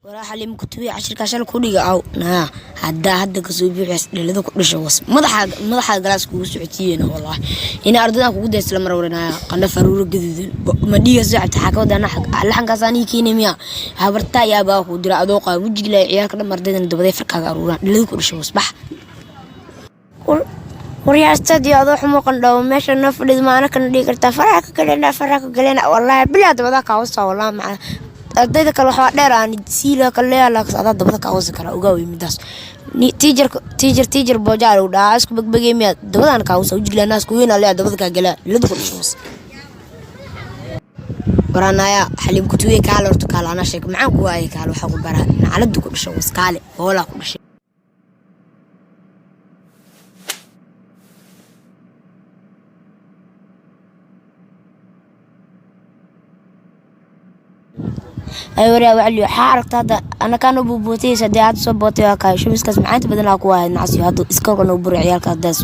Waraa Xaliim kutubi cashirkaa shal ku dhiga aw naa haddaa hadda kasoo buuxays dhalada ku dhasho was madaxaaga madaxaaga galaas kugu socotiyeena wallaahi ina ardaydan kugu daysla mar waranaya qandha faruuro gaduudan ma dhiiga soo cabta xaaka wadana laxankaas anii keenay miya habartaa iyo aabaa kuu dira adoo qaa wejigilaa ciyaalka dhan ardaydan dabaday farkaaga aruuraan dhalada ku dhasho was bax. Waryaastad iyo adoo xumo qandhawo meesha noo fadhida maana kana dhigi kartaa faraha ka galena, faraha ka galena, wallaahi bilaa dabada kaa wasa, wallaahi macna ardayda kale waxaa dheer aan siila kale leeyahay, adaa dabada kaa wasi kara. Ogaa wey midaas tiijar tiijar tiijar boojaa lagu dhahaa isku bagbagay miya dabadaan kaa wasa wejigilaa naas ku weyn leeyahay dabada kaa galaa lada ku dhasho was. Waranaya Xaliim kutuwe kaale horta kaale anaa sheeg maxaan ku waayay kaale waxaa ku baraa naclada ku dhasho was kaale hoolaa ku dhashay. Ay waryaa wacli, waxaa aragta hadda anakaana buubuutaysa dee hadda soo bootay waa kaay shumiskaas macaanta badanaa ku waaya nacasiyo hadda iskoolka noo buri ciyaalka haddaas